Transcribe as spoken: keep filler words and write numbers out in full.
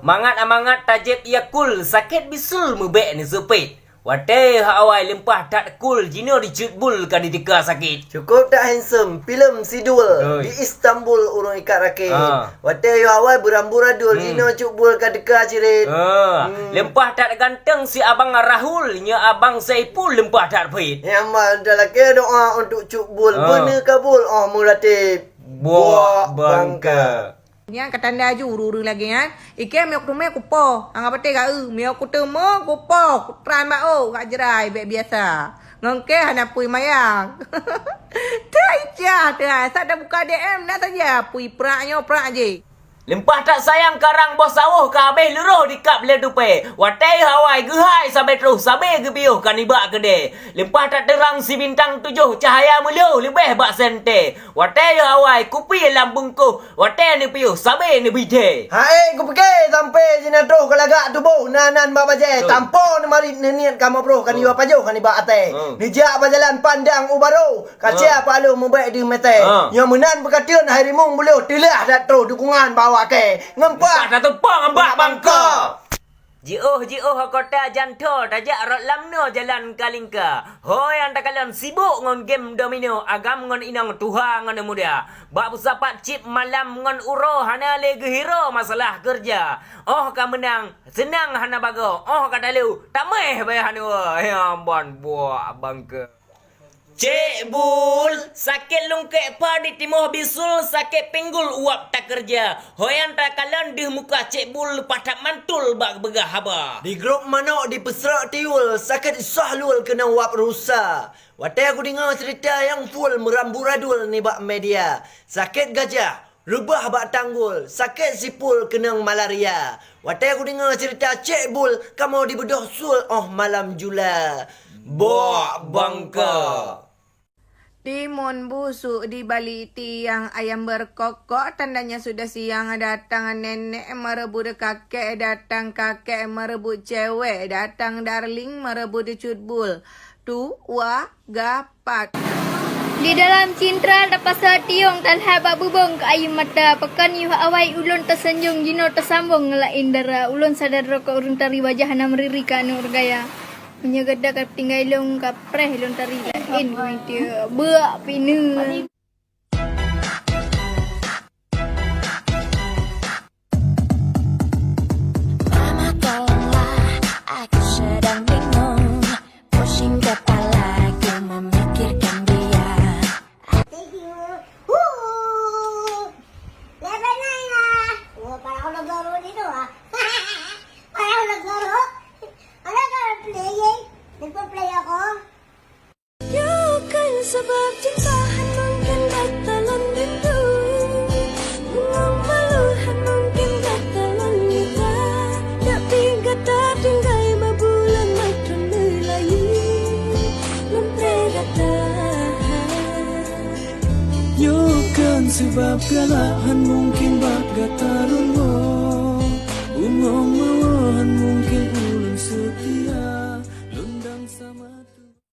Mangat-mangat tajieb Yakult, sakét bisul meubék neuseumpét. Watée yoh awai leumpah that Yakult, jinoe di Cut Bul ka jiteuka sakét. Cukup that handsome, filem Sidul, Oi. Di Istanbul ureuëng ikat rakét. Ah. Watée yoh awai beuramburadul, Hmm. jinoe Cut Bul ka teuka cirét. Ah. Hmm. Leumpah that ganteng si Abang Rahul, nyoe Abang Saipul leumpah that phét. Nyang ma dah lakée doa untuk Cut Bul, Ah. beuneu kabul, oh meuratéb. Buak bangka. Nyan ka tanda aju ureuëng-ureuëng lagée nyan. Ikée meunyoe kuteumé kupoh, anggap até gak eu. Meunyoe kuteumé kupoh, kutran bak ôk, gak jrai bék biasa. Ngon kée hana pui mayang. Teuicah teuhai, sat tabuka D M na saja, pui prak nyoe prak jih. Leumpah that sayang karang boh sawoh ka habéh leuroh dikab lé tupée. Watée yoh awai geuhai sabe troh, sabe geupiôh ka nibak keudée. Leumpah that teurang si bintang tujoh, cahaya meulhô leubeh bak sentée. Watée yoh awai kupi lam bungkôh, watée neupiôh sabe neubithée. Hai, kupike sampoe jinoe troh ka lagak tuboh, na nan bak bajée. Betul. Tampo neumarit neuniet kamoe broh, ka nibak pajoh, ka nibak até. Hmm. Neujak bak jalan pandang u barô, ka cia paloh meubék deuh meuté. Ha. Nyoe meunan beukateun hai rimueng buloh, teulah that troh dukungan bak awak kée. Ngon pah. Entah tateupeue ngon bak bangka. Jiôh-jiôh kota Janto, tajak rot lam noe jalan Kalingka. Ho nyang takalon sibuk ngon game domino, agam ngon inong, tuha ngon muda. Bak peusapat cit malam ngon uroe, hana lé geuhiro masalah keureuja. Óh ka meunang, seunang hana bagoe. Óh ka talo, taméh baya hana woe. Ya ampôn, buak bangka. Cek Bul, sakét lungkek pa ditimoh bisul, sakét pinggul uap takeureuja. Ho nyang takalon deuh muka Cek Bul, leupah that mantul bak geupeugah haba. Di grup manok dipeusrok tiul, sakét soh luel keunong uap rusa. Watée kudeungoe ceurita nyang full meuramburadul nibak media, sakét gajah reubah bak tanggul, sakét sipul keunong malaria. Watée kudeungoe ceurita Cek Bul, kamoe dibeudôh sul óh malam jula. Bok bangka! Timun busuk di balik tiang, ayam berkokok, tandanya sudah siang. Datang nenek merebut kakek, datang kakek merebut cewek, datang darling merebut Cut Bul. Tu, wa, ga, pat. Di dalam cintra tapasa tiong, talha bak bubong keu ayu mata. Pakon yoh awai ulôn tasanjong, jinoe tasambong ngon laén dara. Ulôn sadar rokok ureueng tari, wajah hana meuriri keu aneuk reugaya. Meunyoe gata ka tinggai lôn, ka preh lôn tari laén keumitie. Beuk pineue. Mama, tolonglah, aku sedang bingung. Pusing kepalaku memikirkan dia. Nyoe keuh sabab cinta hana mungken gata lôn rindu. Meunyoe malu hana mungken gata lôn mita. Tapi gata tinggai meubulan meuteumé layeue. Lôn preh gata. Nyoe keuh sabab galak hana mungken bak gata lôn woe. Umoe meuwoe hana mungken ulôn seutia.